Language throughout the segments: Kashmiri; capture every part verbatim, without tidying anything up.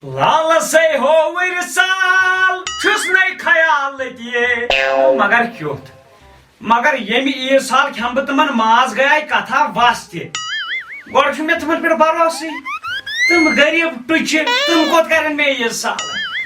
لالس ہے ہووٕرۍ سال چھُس نے خیال لٔتی۔ مگر کیُتھ؟ مگر ییٚمہِ عیٖد سال کھٮ۪مہٕ بہٕ تِمن ماز گٔیے کتھا وس تہِ۔ گۄڈٕ چھُ مےٚ تِمن پٮ۪ٹھ بھروسٕے۔ تِم غریٖب ٹُچہِ، تِم کوٚت کرن مےٚ عیٖد سال؟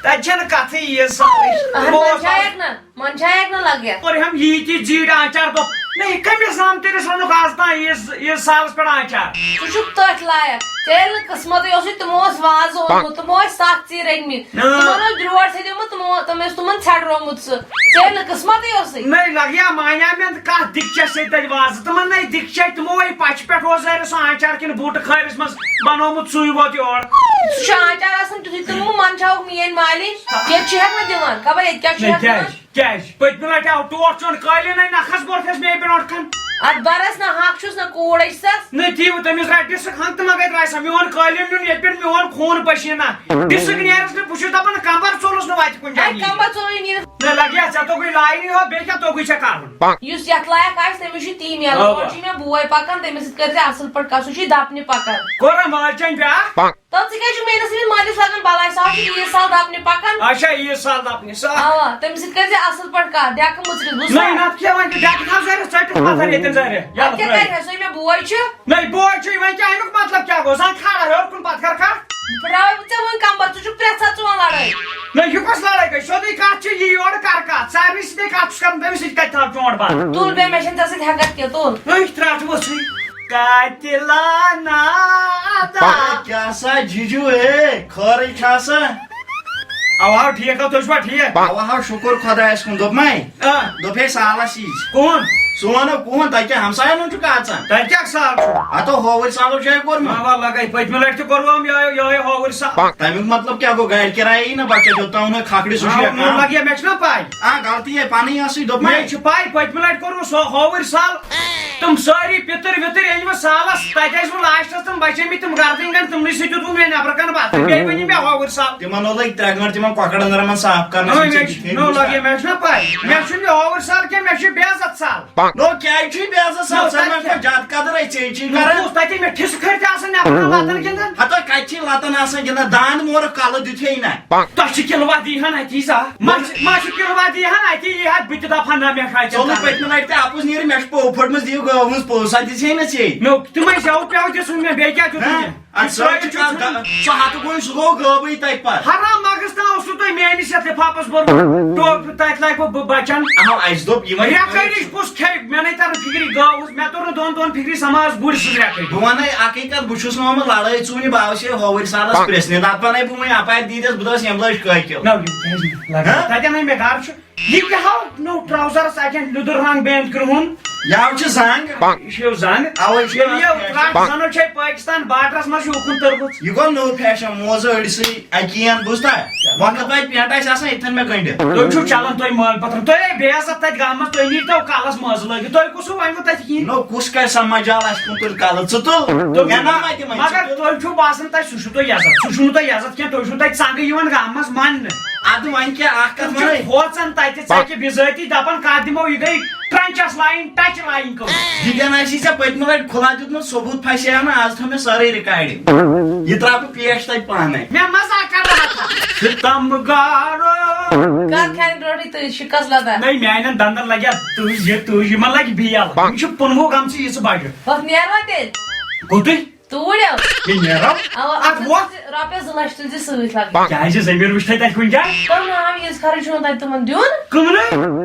تتہِ چھنہٕ کتھٕے عیٖد سالٕچ۔ اہن، بہٕ اوسُس منٛدچھایکھ نہ، منٛدچھایکھ نہ لگیا۔ اور ہم یی تہِ زیٖٹھ آنچار دۄہ۔ نہ، یہِ کٔمِس زامتٕرِس ووٚنُکھ آز تام عیٖد، عیٖد سالس پٮ۪ٹھ آنچار؟ ژٕ چھُکھ تٔتھۍ لایق۔ ژےٚ ییٚلہِ نہٕ قٕسمتٕے اوسُے، تِمو اوس وازٕ اوٚنمُت، تِمو ٲسۍ ستھ ژیٖرۍ أنمٕتۍ۔ اۭں۔ تِمن اوس برٛوٹھ تھٲے دیُتمُت، تِمو، تِم ٲسۍ تِمن ژھٮ۪ٹرومُت سُہ۔ ژےٚ ییٚلہِ نہٕ قٕسمتٕے اوسُے۔ نٔے لگیا مانیا مےٚ کتھ دِکچس سۭتۍ تتہِ وازٕ؟ تِمن نٔے دِکچے، تِمو ہے پچہِ پٮ۪ٹھ اوس زہرِ سُہ آنچار کِنہٕ بوٗٹہٕ کھٲرِس منٛز بنومُت سُے ووت یور۔ سُہ چھُ آنچار آسان تیُتھُے، تِمو منٛدچھاوُکھ میٲنۍ مالِنۍ۔ ییٚتہِ چھِ ہٮ۪کھ نہٕ دِوان، خبر ییٚتہِ کیٛاہ چھُ نٔے ہٮ۪کھ دِوان۔ کیٛازِ؟ کیٛازِ؟ پٔتمہِ لٹہِ آو ٹوٹھ چون قٲلیٖنٕے نکھس برونٛٹھ ٲس مے برونٛٹھ کن۔ اتھ برس نہ حق چھُس نہ کوٗر أچھ سس۔ نہ تیٖو تٔمِس رٹہِ ڈسک ہنگ تہٕ منگے ترایہِ سا میون قٲلیٖن نیُن ییٚتہِ پٮ۪ٹھ میون خوٗن پسیٖنہ۔ ڈسک نیرس نہٕ بہٕ چھُس دپان کمبر ژوٚلُس نہٕ وتہِ کُنہِ اے جایہِ۔ کمبر ژوٚلُے نیٖرِتھ۔ نہ لگہِ ہا ژےٚ توٚگُے لاینٕے ہو بیٚیہِ کیٛاہ توٚگُے ژےٚ کرُن؟ یُس یتھ لایق آسہِ تٔمِس چھُ تی میلان۔ اوا۔ گۄڈٕ چھُ مےٚ بوے پکان تٔمِس سۭتۍ کٔرۍ زِ اصل پٲٹھۍ کتھ سُہ چھُ یہِ دپنہِ پکان۔ کوٚر مالچن بیٛاکھ۔ تہٕ ژٕ کیٛازِ چھُکھ میٲنِس أمِس مٲلِس لاگان بلاے؟ سُہ حظ چھُ عیٖد سال دَپنہِ پَکان۔ اچھا، عیٖد سال دَپنہِ، سُہ۔ اَوا، تٔمِس سۭتۍ کٔرۍ زِ اَصٕل پٲٹھۍ کَتھ، ڈٮ۪کہٕ مٕژرِس، بوٗزتھا؟ نہ، نَتہٕ کیٛاہ وَنہِ؟ ڈٮ۪کہٕ تھاو زٲرِتھ، ژٔٹِتھ پَتھر ییٚتٮ۪ن زٲرِتھ۔ اَدٕ یَلہٕ کیٛاہ ترٛٲیِو۔ کَرِ ہا سُہ؟ مےٚ بوے چھُ۔ نٔے بوے چھُے، وۄنۍ کیٛاہ اَمیُک مطلب کیٛاہ گوٚو؟ زَن کھڑا ہیوٚر کُن پَتہٕ کَر کَتھ۔ بہٕ ترٛاوَے ژےٚ وۄنۍ کَمبَر، ژٕ چھُکھ پرٛٮ۪تھ ساتہٕ چون لَڑٲے۔ نہ، یہِ کۄس لَڑٲے گٔے؟ سیوٚدُے کَتھ چھِ، یہِ یورٕ کَر کَتھ۔ سارنٕے سۭتۍ کَتھ چھُس کَران، تٔمِس سۭتۍ کَتہِ تھاو چونٛٹھ بَنٛد؟ تُل بیٚیہِ، مےٚ چھَنہٕ ژےٚ سۭتۍ ہٮ۪کَتھ کینٛہہ، تُل۔ أتھۍ ترٛٹھ ؤژھٕے۔ کاتِلانہ ادا۔ کیٛاہ سا جِجو ہے، خٲرٕے چھا سا؟ اوا، ٹھیٖک ہا، تُہۍ چھِوا ٹھیٖک؟ اوا ہا، شُکُر خۄدایَس کُن، دوٚپمَے۔ آ۔ دوٚپ ہے سالَس یی۔ کون؟ سون ہا کون، تۄہہِ کیٛاہ ہمسایَن ہُنٛد چھُکھ اَژان؟ تۄہہِ کیٛاہ سال چھُ؟ ہتو ہووٕرۍ سالُک چھُ ہے کوٚرمُت۔ اوا، لگے، پٔتمہِ لٹہِ تہِ کوٚروم یِہوٚے، یِہوٚے ہووٕرۍ سال۔ تَمیُک مطلب کیٛاہ گوٚو؟ گاڑِ کِرایہِ یی نہ بچت، یوٚت تام نہٕ کھکھرِ سُہ چھُ آ، ہٮ۪کان۔ لگے، مےٚ چھُنہ پَے۔ آ، غلطی ہے پَنٕنۍ ٲسٕے، دوٚپمَے۔ مےٚ چھِ پَے، پٔتمہِ لٹہِ کوٚروٕ سُہ ہووٕرۍ سال۔ تِم سٲری پِتٕر وِتٕر أنۍ وۄنۍ سالس، تتہِ ٲسۍ وۄنۍ لاسٹس تِم بچے مٕتۍ تِم گردٕنۍ گنٛڈ، تِمنٕے سۭتۍ دیُت وۄنۍ مےٚ نٮ۪برٕ کنہِ بتہٕ۔ بیٚیہِ ؤنِو مےٚ ہووٕرۍ سال۔ تِمن اوس لگہِ ترٛےٚ گٲنٛٹہٕ تِمن کۄکرن رمان صاف کرنس اۭں، سۭتۍ مےٚ چھِ، ژےٚ کِتھ کٔنۍ نو بوٗزتھا؟ لگے، مےٚ چھُنہ پاے، مےٚ چھُنہٕ یہِ ہووٕرۍ سال کینٛہہ، مےٚ چھُ بے عزت سال۔ نو کیٛازِ چھُے بے عزت سال؟ نو، ژےٚ تتہِ ما کیٛاہ؟ چھےٚ زیادٕ قدر أسۍ ژےٚ چھی نو، کران؟ کُس تتہِ مےٚ ٹھِس کھٔرۍ تہِ آسان نٮ۪برٕ کنہِ وتن گِنٛدان۔ ہتو کتہِ چھی لتن آسان گِنٛدان؟ داند مورُکھ کلہٕ دیُتھے نہ۔ تۄہہِ چھِ کِلوا دی ہن اتی سا۔ ما چھِ، ما چھِ کِلوا دی ہن اتی، یی ہا بہٕ تہِ دپہٕ ہا نہ مےٚ کھاے ژےٚ ژوٚلُے کلہٕ۔ پٔتمہِ لٹہِ تہِ اپُز نیرِ، مےٚ چھِ پوٚو پھٔٹمٕژ، دِیِو گٲو ہٕنٛز پوٚو، سۄ دِژے نہ ژےٚ۔ مےٚ تِمے زٮ۪و پٮ۪و دِژٕے مےٚ، بیٚیہِ کیٛاہ دیُت ہاں؟ مےٚ؟ اَتھ سۭتۍ چھُ کانٛہہ گا-، سُہ ہتہٕ گوٚو، سُہ گوٚو گٲبٕے تتہِ پتہٕ۔ حرام مغز تام اوسوٕ تۄہہِ میٲنِس یتھ لفافس بوٚرمُت۔ ٹوپہٕ تتہِ لگہِ بہٕ، بہٕ بچن۔ اہو، اَسہِ دوٚپ یِمے ریکٲرِش کُس کھیٚیہِ؟ مےٚ نے تران فِکری گٲو ہٕنٛز، مےٚ توٚر نہٕ دۄن دۄن فِکری سماج بُڈۍ سٕنٛز ریکٲرِش۔ بہٕ وَنَے اَکٕے کَتھ، بہٕ چھُس نہٕ آمُت لڑٲے ژوٗنہِ باوسے ہووٕرۍ سالَس پرٛژھنہِ، نَتہٕ وَنَے بہٕ وۄنۍ اَپارِ دیٖدَس، بہٕ دَپَس ییٚمہِ لَچھِ کٔہۍ کِلوٗ۔ نہ، یہِ کیٛازِ نہٕ لَگان؟ ہہ؟ تَتٮ۪ن ہے مےٚ گَرٕ چھُ۔ یہِ کیٛاہ ہاو نوٚو ٹراوزَرَس اَتٮ۪ن لیٚدُر رنٛگ بینٛد کرٛہُن؟ یاو چھُ زنٛگ۔ یہِ چھُ زنٛگ۔ اَوَے چھُ ییٚلہِ یہِ یہِ ترٛٹھ زَنہٕ چھے پٲکِستان باڈرَس منٛز چھُ اُکُن تٔرمٕژ۔ یہِ گوٚو نوٚو فیشن، موزٕ أڑسٕے۔ اکیان بوٗزتھا؟ وقت واتہِ پینٹ آسہِ آسان یِتھن مےٚ گٔنڈِتھ۔ تُہۍ چھِو چلان تُہۍ مٲلۍ پتھر، تُہۍ ہے بے عزت تتہِ گامس، تُہۍ نیٖرتو کلس منٛز لٲگِتھ، تُہۍ کُس وۄنۍ وۄنۍ تتہِ کِہیٖنۍ؟ نو کُس کرِ سا مجال اَسہِ کُن تُلہِ کلہٕ؟ ژٕ تُل۔ تُل۔ مےٚ نا واتہِ وۄنۍ مگر ژٕ تُل۔ تُہۍ چھِو باسان تتہِ سُہ چھُو تۄہہِ عزت، سُہ چھُو نہٕ تۄہہِ عزت کینٛہہ، تُہۍ چھِو تتہِ ژنٛگہٕ یِوان گامس ماننہٕ۔ ادٕ وۄنۍ کیٛاہ اکھ کتھ تِم چھِ ونے؟ کھوژان تتہِ ژکہِ بِذٲتی دپان کتھ دِمو، یہِ گٔے ٹرنچس لاین، ٹچ لاین کٔم۔ یہِ تہِ نہ آسی ژےٚ پٔتمہِ لٹہِ کھُلا دیُتمُت ثوبوٗت پھسے ہا نہٕ، آز تھٲو مےٚ سٲرٕے رِکارڈنگ۔ یہِ ترٛاو بہٕ پیش تتہِ پانے۔ مےٚ مزاق کران ہا۔ ستم گارو۔ کر کھانہِ برونٹھٕے تُہۍ شِکس لدان؟ نٔے میانٮ۪ن دندن لگیا تُج، یہِ تُج، یِمن لگہِ بیل۔ یِم چھِ پُنوُہ گمژٕ یِژٕ بجہِ۔ پتہٕ نیروا تیٚلہِ؟ گوٚو تُہۍ؟ توٗرۍ یو۔ یہِ نیرو؟ اوا، اتھ وۄتھ۔ رۄپیس زٕ لچھ تُلۍ زِ سۭتۍ لگٲوِتھ۔ کیازِ ضمیٖر وٕچھ تۄہہِ تتہِ کُنہِ جایہِ؟ تِمن نہٕ ہم ییٖژ خرٕچ چھُنہٕ تتہِ تِمن دیُن۔ کٕمنٕے؟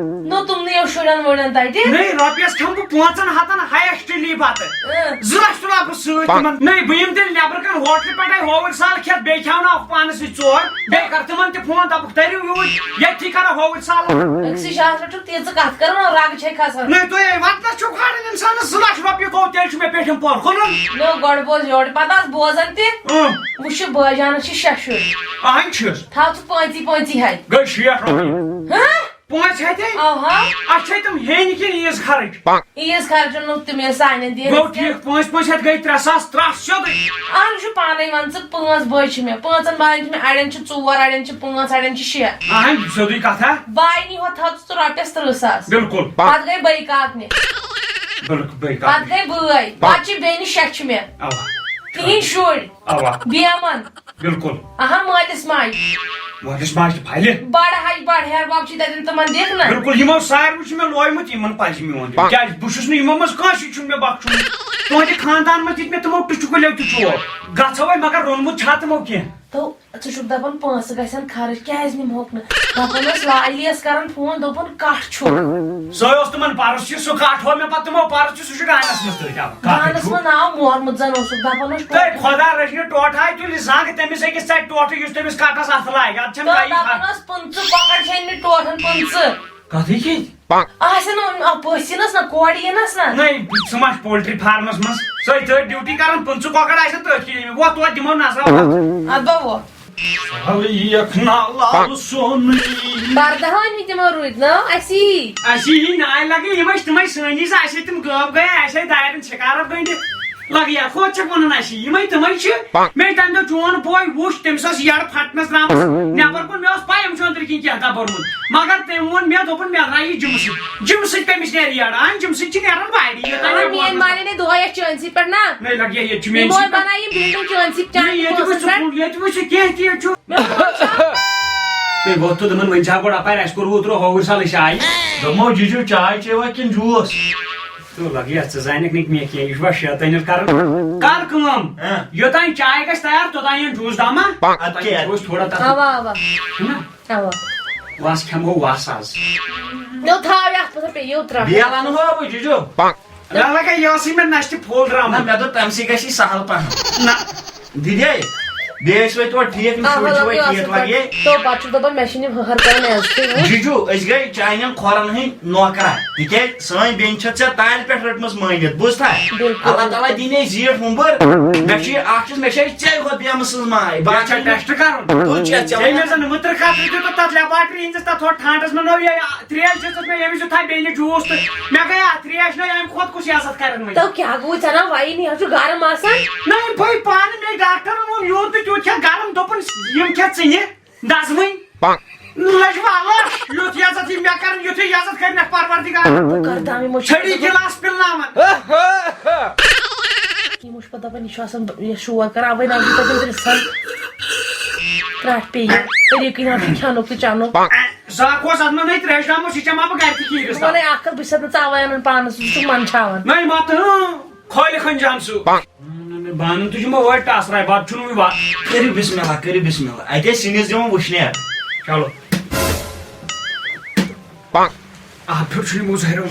نو تِمنٕے یو شُرٮ۪ن وُرٮ۪ن تتہِ۔ نٔے رۄپیس کھٮ۪مہٕ بہٕ پانٛژن ہتن ہایسٹلی بتہٕ۔ اۭں۔ زٕ لچھ تُلہٕ ہا بہٕ سۭتۍ تِمن۔ نٔے بہٕ یِمہٕ تیٚلہِ نٮ۪برٕ کنہِ ہوٹلہٕ پٮ۪ٹھے ہووٕرۍ سال کھٮ۪تھ، بیٚیہِ کھٮ۪وناوکھ پانس سۭتۍ ژور۔ بیٚیہِ کر تِمن تہِ فون، دپکھ تٔرِو یوٗرۍ، ییٚتھی کرو ہووٕرۍ سال۔ أکسٕے شاہس پٮ۪ٹھ چھُکھ تیٖژٕ کتھ کران، رگ چھے کھسان۔ نٔے تُہۍ ہے وتنس چھِو کھالان انسانس، زٕ لچھ رۄپیہِ گوٚو، تیٚلہِ چھُ مےٚ پیٚٹھِم پور کھُلُن۔ نو گۄڈٕ بوز یورٕ، پتہٕ آس بوزان تہِ۔ اۭں۔ وٕچھ، بٲے جانس چھِ شےٚ شُرۍ۔ اہن چھِس۔ تھاو ژٕ پٲنٛژی پٲنٛژی ہتہِ۔ گٔے شیٹھ رۄپیہِ۔ ہہ؟ پانٛژھ ہتہِ؟ اہا۔ اَسہِ چھے تِم ہیٚنۍ کِنہٕ عیٖز خرٕچ؟ عیٖز خرچن لوٚگ تِم یہِ سانٮ۪ن دِیَن گوٚو أسۍ ٹھیٖک، پانٛژھ پانٛژھ ہتھ گٔے ترٛےٚ ساس، ترٛٹھ سیوٚدُے۔ اہن، چھُ پانے، وَن ژٕ، پانٛژھ بٲے چھِ مےٚ، پانٛژن باین چھِ مےٚ، اَڑٮ۪ن چھِ ژور، اَڑٮ۪ن چھِ پانٛژھ، اَڑٮ۪ن چھِ شےٚ۔ اہن، سیوٚدُے کتھا۔ باینی ہوت تھاو ژٕ رۄپیس ترٕٛہ ساس۔ بِلکُل۔ پتہٕ گٔے بٲے کاکنہِ۔ بِلکُل، بٲے کاکنہِ۔ پتہٕ گٔے بٲے۔ پتہٕ چھِ بیٚنہِ شےٚ چھِ مےٚ۔ اوا۔ تِہِنٛدۍ شُرۍ۔ اوا۔ بیمن۔ بِلکُل۔ اہم مٲلِس ماجہِ۔ مٲلِس ماجہِ تہِ پھلہِ۔ بڑٕ ہج بڑٕ ہیہر بب چھِ تتٮ۪ن تِمن دِکھ نہ۔ بِلکُل، یِمو ساروٕے چھُ مےٚ لویمُت، یِمن پزِ میون دیُن۔ کیازِ بہٕ چھُس نہٕ یِمو منٛز کٲنٛسہِ چھُنہٕ مےٚ بخشُن۔ تُہنٛدِ خاندان منٛز دِتۍ مےٚ تِمو ٹُچہِ کُلیو تہِ چوب۔ گژھو وۄنۍ، مگر روٚنمُت چھا تِمو کینٛہہ؟ تو ژٕ چھُکھ دپان پونٛسہٕ گژھن خرٕچ، کیازِ نِمہوکھ نہٕ؟ دپان ٲس لالی یس کران فون، دوٚپُن کٹھ چھُ۔ سُے اوس تِمن پرُس یہِ، سُہ کٹھ ہوو مےٚ پتہٕ تِمو پرُس یہِ، سُہ چھُ گانس منٛز تٔتھۍ۔ اوا، کٹھ گانس چھُ۔ منٛز ناو مورمُت زن اوسُکھ، دپان اوس تہٕ ٹوٹھ۔ خۄدا رٔچھِنۍ ٹوٹھ ہاے تُلہِ زنٛگ تٔمِس أکِس ژٹہِ ٹوٹھ یُس تٔمِس کٹھس اتھٕ لاگہِ، اتھ چھَنہٕ تہٕ گایہِ دپان فرق۔ اوس پٕنٛژٕ کۄکر چھٔنۍ مٕتۍ ٹوٹھن پٕنٛژٕ۔ کتھٕے کِتھ؟ آسن وۄنۍ اپٲرۍ یِنس نہ، کورِ یِنس نہ۔ نہ، سُہ ما چھُ پولٹری فارمس منٛز؟ سۄے تٔتھۍ ڈیوٹی کران، پٕنٛژٕ کۄکر آسن تٔتھۍ کِنۍ أنمٕتۍ۔ وۄتھ توتہِ دِمو نظرا وۄتھ۔ ادٕ بہ وۄتھ۔ سلیکھ نہ لال سونٕے۔ پردہٲنی تِمو روٗدۍ ناو اسی۔ اسی ہی ناے لگے، یِم ٲسۍ تِمے سٲنی زٕ، اَسے تِم گٲو گٔے، اَسے دارٮ۪ن شکارت گٔنڈِتھ۔ لگیا، کوٚت چھکھ ونان اَسی؟ یِمے تِمے چھِ۔ مےٚ تَمہِ دۄہ چون بوے وُچھ، تٔمِس ٲس یَڈ پھٹنَس درٛامٕژ۔ نٮ۪بر کُن مےٚ اوس پَے أمۍ چھُ أنٛدرٕ کِنۍ کینٛہہ دَبوٚرمُت۔ مگر تٔمۍ ووٚن مےٚ، دوٚپُن، مےٚ درٛایہِ یہِ جِمہٕ سۭتۍ۔ جِمہٕ سۭتۍ کٔمِس نیرِ یَڈ؟ اَہَن، جِمہٕ سۭتۍ چھِ نیران واریاہ۔ یوٚتام آ، مےٚ میٲنۍ بوزنَس مالے نے دۄہے یَتھ چٲنۍ سۭتۍ پٮ۪ٹھ نا۔ نَے لَگہِ یہِ، یہِ چھُ میٲنۍ یِمو سۭتۍ پٮ۪ٹھ۔ بَنایہِ یِم building چٲنۍ سۭتۍ نَے، چانہِ ییٚتہِ پونٛسَن وٕچھ ژٕ پٮ۪ٹھ۔ کُن، ییٚتہِ وٕچھ ژٕ کینٛہہ تہِ، ییٚتہِ چھُ۔ مےٚ ووٚن چھا؟ تُہۍ ووٚتھُو تِمَن، وۄنۍ چھا گۄڈٕ اَپارِ، اَسہِ کوٚر اوترٕ ہووُر سالٕے شاے۔ دوٚپمو، جِجو، چاے چیٚوا کِنہٕ juice؟ تہٕ لگہِ یتھ، ژٕ زانکھ نہٕ مےٚ کینٛہہ، یہِ چھُ وۄنۍ شیطٲنی کران۔ کر کٲم، ہاں۔ یوٚتام چاے گژھِ تیار، توٚتام یِن juice دما۔ اَدٕ کیٛاہ؟ Juice تھوڑا تتھ۔ اوا، اوا۔ چھُنہ؟ اوا۔ وس کھٮ۪مو وس آز۔ نو تھاو یتھ پتہٕ پیٚیہِ یوٗت ترٛٹھ۔ بیل انہٕ ہا بہٕ جُجو۔ نہ لگے، یہِ اوسُے مےٚ نشہِ پھوٚل درٛامُت۔ نہ، مےٚ دوٚپ تمہِ سۭتۍ گژھی سہل پہم۔ نہ۔ دِدے، بیٚیہِ ٲسۍ وۄنۍ تورٕ ٹھیٖک، یِم آ، شُرۍ چھِ مطلب، وۄنۍ یہِ ٹھیٖک اَصٕل لگے۔ پٲٹھۍ۔ تو پتہٕ چھُکھ دپان، مےٚ چھِنہٕ یِم ہہر کران عزتٕے وۄنۍ۔ جِجو، أسۍ گٔے چانٮ۪ن کھۄرن ہٕنٛدۍ نوکرا، تِکیٛازِ سٲنۍ بیٚنہِ چھےٚ ژےٚ تالہِ پٮ۪ٹھ رٔٹمٕژ مٲنِتھ، بوٗزتھا؟ بِلکُل، اللہ تعالیٰ بِلکُل۔ دِنۍ اَسہِ زیٖٹھ وُمبٕر، مےٚ چھِ یہِ اکھ چیٖز، مےٚ چھِ اَسہِ ژےٚ کھۄتہٕ بیمہٕ سٕنٛز ماے، یَتھ چھا باقٕے test کرُن؟ تُہۍ چھِ اَسہِ ییٚلہِ مےٚ زن مٕترِ کترِ دیُت تتھ laboratory ہٕنٛدِس تتھ ہۄتھ ٹھانٹس منٛز، نوٚو یہِ ترٛیش دِژٕس مےٚ، ییٚمہِ وِزِ تھایہِ بیٚنہِ juice تہٕ مےٚ گٔے اتھ ترٛیش نہ، امہِ کھۄتہٕ کُس عزت کرن وۄنۍ؟ تو کیٛاہ گوٚو ژےٚ نا وَیی نہٕ، یہِ حظ چھُ گرم آسان۔ نہ، یِم بٔے پانہٕ، مےٚ ڈاکٹرن ووٚن، یوٗت نہٕ تیوٗت کھٮ۪تھ گرم، دوٚپُن، یِم کھٮ۪تھ ژٕ یہِ دزوٕنۍ۔ لجہِ واللہ، یُتھ عزت یہِ مےٚ کرن، یُتھُے عزت کرنکھ پروردگار۔ بہٕ کر دم یِمو چھٔڑی گلاس پِلناوان۔ یِمو چھُ پتہٕ دپان، یہِ چھُ آسان، یہِ شور کران، اوے نہ چھُ تتٮ۪ن رِسن۔ ترٛٹھ پیٚیہِ، طریٖقٕے نہ چھُ کھٮ۪نُک تہٕ چٮ۪نُک۔ زاکھ اوس اتھ منٛز نٔے ترٛیش ترٛامُژ، یہِ چٮ۪مہٕ ہا بہٕ گرِ تہِ کِہیٖنۍ بہٕ رِستہٕ۔ وَنے اکھ کتھ، بہٕ چھَس نہٕ ژاوے اَنان پانَس، ژٕ چھُکھ منٛدچھاوان۔ نٔے مَتہٕ، اۭں، خالہِ خان جان سُہ۔ نہ، نہ، نہ، بانَن تُج یِمو ٲٹۍ ٹاسراے، بَتہٕ چھُنہٕ وۄنۍ وَ-، کٔرِو بسم اللہ، کٔرِو بسم اللہ۔ اَتہِ ٲسۍ سِنِس دِوان وٕشنیر۔ چلو۔ آ، پھیُر چھُنہٕ یِمو زہرو۔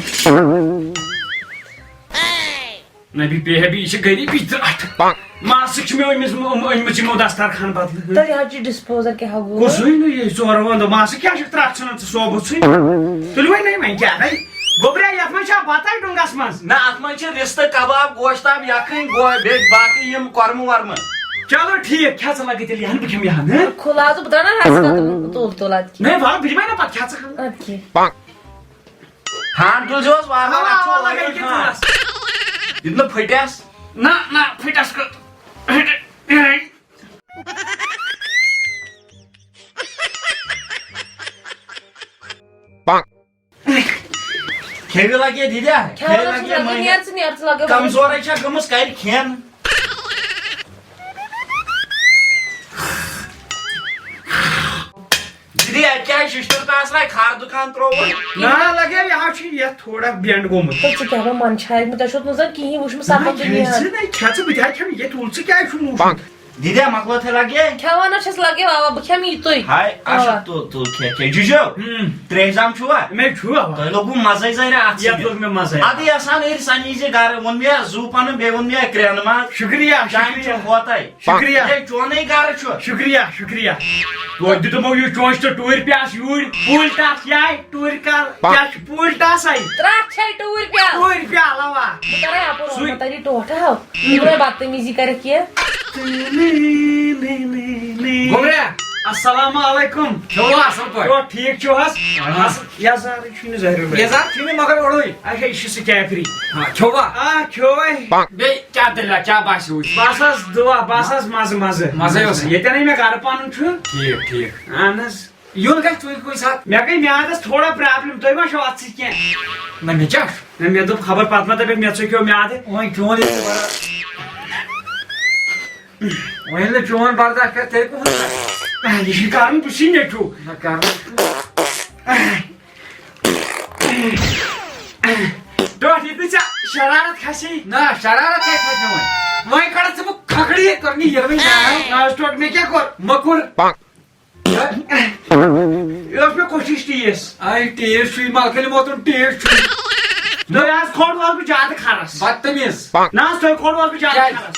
نبی پیٚیہِ ہا بیٚیہِ، یہِ چھِ غریٖبی ترٛٹھ۔ ماسٕک چھِ مےٚ أنۍمٕژ، أنۍمٕژ یِمو دسترخان بدلہٕ۔ تۄہہِ حظ چھِ disposal کیٛاہ ہا گوٚو؟ کُسٕے نہٕ یہِ ژورو وَندو ماسٕک کیٛاہ چھُکھ ترٛٹھ ژھٕنان ژٕ صوبہٕ ژھٕے؟ تُلِو وۄنۍ نَے وۄنۍ کیٛاہ نَے؟ گوٚبریا، یَتھ منٛز چھا بَتَے ڈُنٛگَس منٛز؟ نہ، اَتھ منٛز چھِ رِستہٕ، کباب، گوشتاب، یَکھٕنۍ، گو-، بیٚیہِ باقٕے یِم کۄرمہٕ وۄرمہٕ۔ چلو ٹھیٖک، کھےٚ ژٕ لَگے تیٚلہِ یہِ ہَن، بہٕ کھٮ۪مہٕ یہِ ہَن، ہہ؟ کھُلاو ژٕ، بہٕ ترٛاوٕ نا رَس قطرٕ تُل تُل اَدٕ کیٛاہ؟ نَے وَلہٕ، بہٕ دِمَے نا پَتہٕ، کھےٚ ژٕ ہَن۔ اَدٕ کیٛاہ؟ ہان تُل زیوس وار وار، اَوا، اَتھ چھُ اَوا، اورٕ لگے یُن ہان۔ کھٮ۪نَس۔ یہِ نہٕ پھٕٹٮ۪س۔ نہ، نہ، پھٕٹٮ۪س کَتھ؟ کھیٚوِ لگے دِدیا، کھیٚوِ کھیٚوان لگے چھُس لگے، مٔنٛگِتھ۔ نیر ژٕ، نیر ژٕ لگے۔ کمزورے چھا گٔمٕژ، کرِ کھٮ۪ن۔ دِدی، اَتہِ کیٛاہ شِشتٕر تہٕ آسرا کھار دُکان ترٛووُن؟ نہ، لگے، یہِ حظ چھُ یَتھ تھوڑا bend گوٚمُت۔ تہٕ ژٕ کیٛاہ بہٕ منٛدچھایَکھ؟ مےٚ تۄہہِ چھُ اوسمُت زَن کِہیٖنۍ وٕچھمُت نہ، سَتَتھ کھیٚیہِ دُنیاہَس۔ ژٕ نَے، کھےٚ ژٕ، بہٕ تہِ ہا کھٮ۪مہٕ، ییٚتہِ تُل ژٕ کیٛازِ چھُکھ موٗشُن؟ دِدیا، مۄکلو تھے لگے؟ کھٮ۪وان حظ چھَس لگے، اَوا، بہٕ کھٮ۪مہٕ یِتُے۔ ہاے، اچھا، اَوا۔ تُل، تُل، کھےٚ، کھےٚ۔ جُجو، ہُم۔ ترٛیش دام چھُوا؟ مےٚ چھُ، اَوا۔ تۄہہِ لوٚگوُ مَزَے زَرِ اَتھ یَتھ سۭتۍ۔ لوٚگ مےٚ مَزَے۔ اَدٕ یَژھان أرۍ سَنی زِ گَرٕ ووٚن مےٚ زُو پَنُن، بیٚیہِ ووٚن مےٚ کرٛٮ۪ن منٛز۔ شُکریہ، چانہِ شُکریہ۔ چھُ ہوتَے۔ شُکریہ۔ ہے، چونُے گرٕ چھُ۔ شُکریہ، شُکریہ۔ توتہِ دیُتمو یہِ چونٛچہِ تہٕ ٹوٗرۍ پیٛاس یوٗرۍ، پوٗلۍ ٹَس یاے، ٹوٗرۍ کَر، پا- کیٛاہ چھُ پوٗلۍ ٹَسَے؟ ترٛٹھ چھے ٹوٗرۍ پیٛاس۔ ٹوٗرۍ پیٛالہٕ، اَوا۔ بہٕ کَرَے اَپٲرۍ سُے۔ وَنہٕ تَتہِ ٹوٹھٕ ہاو۔ یہِ وَنَے بدتمیٖزی کَرَکھ یہِ۔ گوٚبریا، السلام علیکم۔ کھیوٚوا اَصٕل پٲٹھۍ؟ کیٛاہ ٹھیٖک چھِو حظ؟ اَہَن حظ۔ اَصٕل۔ یَزارٕے چھُے نہٕ ظٲہِر۔ یَزار چھُے نہٕ مگر اورُے۔ اچھا، یہِ چھُ سُہ کیفری۔ ہاں، کھیوٚوا؟ آ، کھیوٚوَے۔ بیٚیہِ کیٛاہ دٔلیٖلہ، کیٛاہ باسیوُے؟ بَس حظ دُعا، بَس حظ مَزٕ، مَزٕ۔ مَزَے اوس۔ ییٚتٮ۪ن ہے مےٚ گَرٕ پَنُن چھُ۔ ٹھیٖک، ٹھیٖک۔ اَہَن حظ۔ یُن گژھِ ژٕ کُنہِ ساتہٕ۔ مےٚ گٔے میٛادَس تھوڑا problem، تُہۍ ما چھِو اَتھ سۭتۍ کینٛہہ؟ نہ، مےٚ کیٛاہ چھُ؟ نہ، مےٚ دوٚپ خبر پَتہٕ ما دَپٮ۪کھ مےٚ ژوٚکیو میٛادٕ۔ وۄنۍ چون ییٚلہِ ژٕ وَنان۔ وۄنۍ ییٚلہِ نہٕ چون برداش کرِ، تیٚلہِ کُس کرِ؟ اے، یہِ چھُ کرُن، بہٕ چھُس نیٚچوٗ۔ نہ کرُن۔ ٹوٹھ، ییٚتہِ نہٕ ژےٚ شرارت کھسی۔ نہ، شرارت کتہِ کھسہِ مےٚ وۄنۍ؟ وۄنۍ کڑتھ ژٕ بہٕ کھکھٕڑی، کٔر نہٕ یِروٕنۍ ناو۔ نہ حظ، ٹوٹھ، مےٚ کیٛاہ کوٚر؟ مۄکُر۔ یہِ ٲس مےٚ کوٗشِش ٹیٖس۔ آے ٹیٖس چھُے، ملکہٕ ووتُن ٹیٖس چھُے۔ تۄہہِ حظ کھوٚروٕ بہٕ زیادٕ کھرس۔ بدتمیٖز۔ نہ حظ، تۄہہِ کھوٚروٕ بہٕ زیادٕ کیٛازِ؟ کھرس۔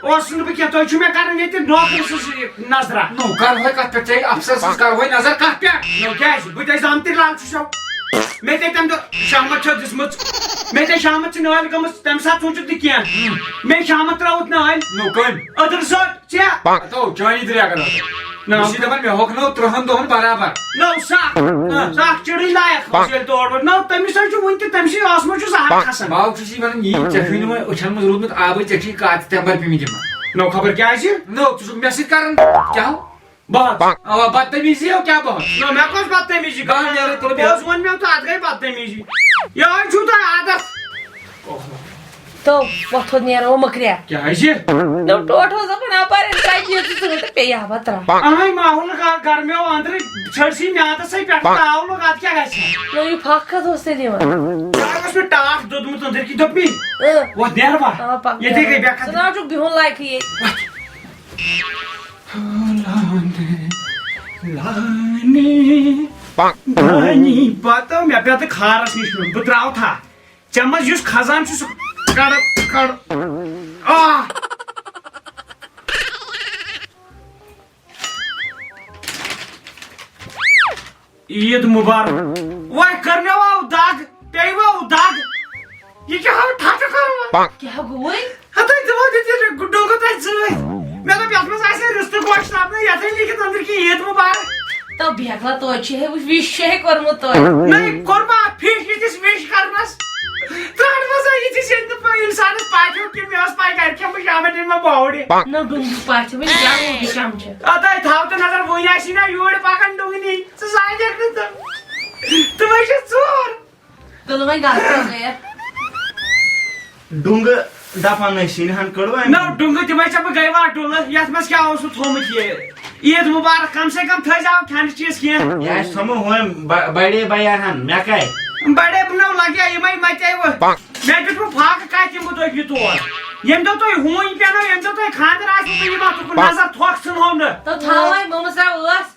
اوسُس نہٕ بہٕ کینٛہہ، تۄہہِ چھُو مےٚ کران ییٚتہِ نوکرٕ سٕنٛز نظرا۔ نو، کرہوے کتھ پٮ۪ٹھ ژےٚ افسر سٕنٛز کرہوے نظر کتھ پٮ۪ٹھ؟ نو کیٛازِ؟ بہٕ تہِ زامتٕرۍ لال چھُسو۔ مےٚ تہِ تَمہِ دۄہ شامت چھو دِژمٕژ۔ مےٚ تہِ شامت چھِ نٲلۍ گٔمٕژ، تَمہِ ساتہٕ سوٗنٛچُتھ نہٕ کینٛہہ۔ مےٚ شامت ترٛٲوٕتھ نٲلۍ۔ نو کٔمۍ؟ أدٕر صٲب۔ ژےٚ۔ ہتو، چٲنی دریا کرو۔ نہ۔ بہٕ چھُس دپان مےٚ ہۄکھ نو ترٕٛہن دۄہن برابر۔ نو سکھ۔ ہاں۔ سکھ چِڑٕے لایق اوس ییٚلہِ تور ووت۔ نو تٔمِس حظ چھُ وُنہِ تہِ تٔمۍ سٕے ٲسمٕژ چھُ زہر کھسان۔ باو چھُس یہِ ونان، یی ژےٚ چھُے نہٕ وۄنۍ أچھن منٛز روٗدمُت آبٕے، ژےٚ چھُے کاتہِ تمبر پیمٕتۍ یِمن۔ نو خبر کیٛازِ؟ نو، ژٕ چھُکھ مےٚ سۭتۍ کران کیٛاہ؟ بہت۔ اوا، بدتمیزی ہو کیٛاہ بہت؟ نو، مےٚ کۄس بدتمیزی؟ گاو نیرٕ تُلہٕ بیٚیہِ۔ پوٚز ووٚن مےٚ تہٕ اتھ گٔے بدتمیزی۔ یہے چھُو تۄہہِ عادت۔ تو وۄتھو نیرو مۄکریا۔ کیٛازِ؟ نو ٹوٹھ اوس دپان اپارٮ۪ن ژتجی ژٕ ژٕ تہٕ پیٚیہِ ہا پتہٕ ترٛاو۔ اہے ماحول گر-، گرمیو أنٛدرٕ چھٔڑسٕے میٛادس سٕے پٮ۪ٹھ تاو لوٚگ، اتھ کیٛاہ گژھِ؟ نو یہِ پھکھ کتھ اوس تیٚلہِ یِوان؟ یہِ اوس مےٚ ٹاٹھ دوٚدمُت أنٛدرۍ کِنۍ، دوٚپ مےٚ، اۭں۔ وۄتھ نیر وۄتھ۔ آ، پکھ ییٚتے نیرو۔ گٔے بے ژٕ قدری۔ نہ حظ چھُکھ بِہُن لایقٕے ییٚتہِ۔ لانہِ، لانہِ، لانی، بتہٕ مےٚ پٮ۪تہٕ کھارس نِش پیوٚن۔ بہٕ ترٛاوٕ تھا۔ ژےٚ منٛز یُس خزان چھُ، سُہ کڑ، کڑ۔ آ! عیٖد مُبارک۔ وۄنۍ کٔر مےٚ واو دگ، پیٚیہِ واو دگ۔ یہِ کیٛاہ ہاو ٹھٹھٕ کَران؟ کیٛاہ گوٚوُے؟ ہتٕے دِمو دِتھ یہِ ڈوٚنٛگہٕ تۄہہِ سۭتۍ۔ مےٚ دوٚپ، یَتھ منٛز آسہِ ہے رِستہٕ گۄشتاب نہ، یَتھ ہے لیٖکھِتھ أنٛدٕرۍ کِنۍ عیٖد مُبارک۔ تو بیگلا توتہِ چھُ ہے وِش چھُ ہے کوٚرمُت توتہِ۔ نہ، کوٚر ما پھِش یِتھِس وِش کَرنَس؟ ترٛٹھ منٛز آے یِتھِس ییٚلہِ نہٕ پَے اِنسانَس پَتھ ہیوٚک کِنہٕ مےٚ ٲس پَے گَرِ کھٮ۪مہٕ شامَن ییٚلہِ مےٚ بوڈِ۔ نہ، ڈوٚنٛگہٕ پَتھ چھِ وٕنہِ کیٛاہ گوٚو یہِ چَمچہٕ؟ اَدٕ ہے تھاو تہٕ نظر، وٕنۍ آسی نہ یورٕ پَکان ڈوٚنٛگہٕ نِنۍ۔ ژٕ زانکھ نہٕ تِم۔ تِمَے چھِ ژور۔ تُلہٕ وۄنۍ گاسہٕ ژیر۔ ڈوٚنٛگہٕ دَپان ٲسۍ سِنہِ ہَن کٔڑوا اَمہِ نہ، ڈوٚنٛگہٕ تِمَے چھَس بہٕ گٔے وَٹُلہٕ، یَتھ منٛز کیٛاہ اوسُکھ تھوٚومُت یہِ؟ عیٖد مُبارک، کَم سے کَم تھٲیزیو کھٮ۪نہٕ چیٖز کینٛہہ۔ یہِ آسہِ تھوٚمُت ہُمَے بَ-، بَڑے بَیارہَن، مےٚ کَے؟ بَڑے نو لَگیا یِمَے مَتے وۄنۍ۔ مےٚ دیُتمُت فاقہٕ کَتہِ یِمہٕ بہٕ تۄہہِ یہِ تور؟ ییٚمہِ دۄہ تۄہہِ ہوٗنۍ پٮ۪نو، ییٚمہِ دۄہ تۄہہِ خانٛدر آسِوٕ، بہٕ یِمہٕ اَتھ کُن نظر تھۄکھ ژھٕنہوم نہٕ۔ تو تھاوَے مٲمہٕ سا ٲس۔